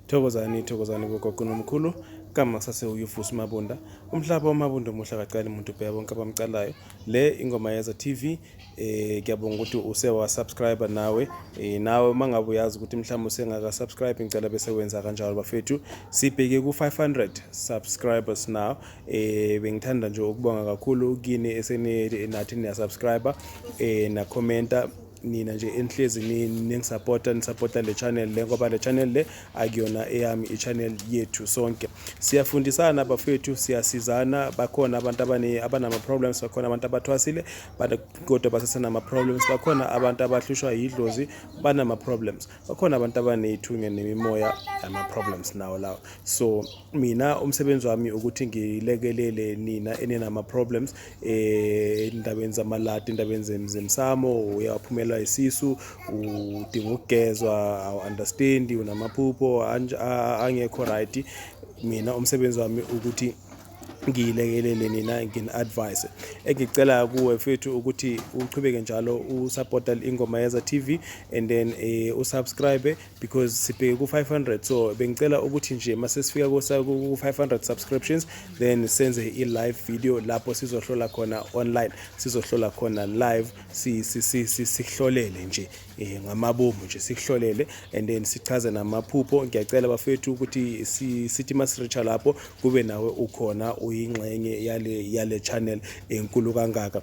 Thokozani, thokozani bogogo nomkhulu. Kama sase uYufusi Mabunda. Umhlaba uMabunda omuhle akacali umuntu ubheka bonke abamcalayo. Le ingoma yeza TV ngiyabonga ukuthi use wa subscribe nawe. Nawe mangabe uyazi ukuthi mhlawumbe usengaka subscribe, ngicela bese wenza kanjalo bafethu. Sibheke ku 500 subscribers now. Bengithanda nje ukubonga kakhulu kini eseni nathi niya subscribe na commenta nina nje enihlezi ningisupporta, nisupporta le channel le, ngoba le channel le akuyona eyami, i-channel yethu sonke. Siyafundisana bafethu, siyasizana. Bakhona abantu abanama problems, bakhona abantu abathwasile kodwa basesenama problems, bakhona abantu abahlushwa yidlozi banama problems, bakhona abantu abaney'thunya nemimoya, ama problems nawo lawo. So mina umsebenzi wami ukuthi ngilekelele nina eninama problems endabeni zamalati, endabeni zemsamo, uyaphumela isisu, udinga ukugezwa, awu-understand, unamaphupho angekho right. Mina umsebenzi wami ukuthi ngiyilekelele nina, ngini-advise. Engicela kuwe mfethu ukuthi uchubeke njalo usupporta Ingoma Yeza TV and then usubscribe because sibheke ku-500. So bengicela ukuthi nje mase sifika ku-500 subscriptions, then senze i-live video lapho sizohlola khona online, sizohlola khona live, sihlolele nje ngamabomu nje, sikuhlolele and then sichaze namaphupho. Ngiyacela bafethu ukuthi sithi masireacha lapho kube nawe ukhona, uyingxenye yale channel enkulu kangaka.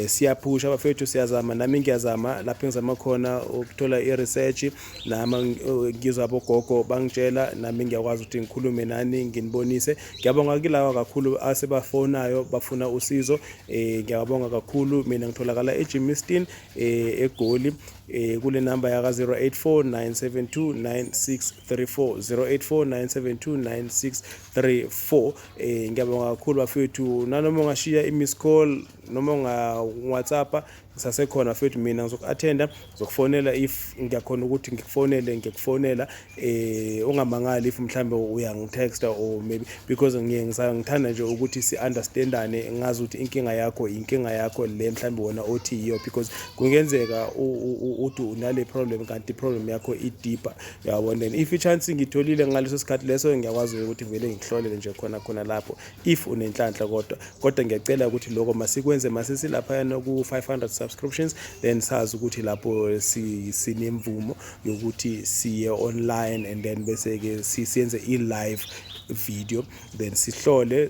Siyaphusha bafethu, siyazama, nami ngiyazama lapho engizama khona ukuthola i-research, nami ngizwa abogogo bangitshela, nami ngiyakwazi ukuthi ngikhulume nani, nginibonise. Ngiyabonga kilawa kakhulu asebafonayo bafuna usizo. Ngiyabonga kakhulu. Mina ngitholakala eGermiston, eGoli, kule namba yaka 084 972 9634, 084 972 9634. Ngiyabonga kakhulu bafethu. Nanoma ungashiya i-miss call noma unga WhatsApp, ngisasekhona fethu. Mina ngizoku-attenda, ngizokufonela. If ngiyakhona ukuthi ngikufonele, ngikufonela. Ungamangali if mhlambe uyangitexta or maybe, because ngiye ngithanda nje ukuthi si-understandane, ngazi ukuthi inkinga yakho inkinga yakho le mhlambe wona othi yiyo, because kungenzeka uthi unale problem kanti i-problem yakho i-deeper, uyabona. Then if i-chance ngitholile ngaleso sikhathi leso, ngiyakwazi ukuthi vele ngikuhlolele nje khona khona lapho if unenhlanhla. Kodwa ngiyacela ukuthi lokho masikwenze masesilaphayana ku-500 subscriptions, then sazi ukuthi lapho sinemvumo yokuthi siye online and then bese-ke siyenze i-live video, then sihlole,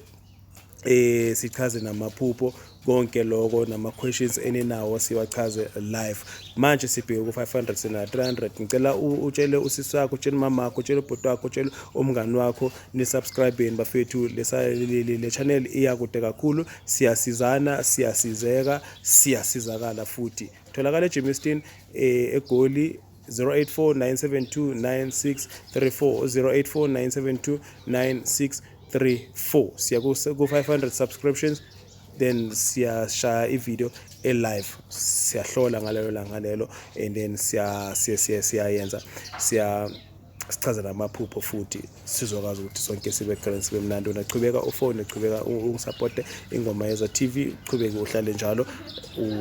sichaze namaphupho, konke lokho, nama questions eninawo siwachaze live. Manje sibheke ku 500, sina 300. Ngicela utshele usisi wakho, utshele umama wakho, utshele ubhuti wakho, utshele umngani wakho, ni subscribe bafethu. Le channel iya kude kakhulu. Siyasizana, siyasizeka, siyasizakala futhi. Tholakala eGermiston, eGoli, 084 972 9634, 084 972 9634. Siya ku 500 subscriptions, then siyashaya i-video e-live, siyahlola ngalelo langa lelo and then siya siya siya siyayenza siya sichaze namaphupho futhi, sizokwazi ukuthi sonke sibe grand, sibe mnandi. Wena chubeka ufone, chubeka ungisupporte Ingoma Yeza TV, uchubeke uhlale njalo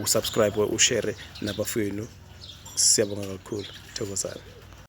usubscribe, ushare nabafowenu. Siyabonga kakhulu, thokozani.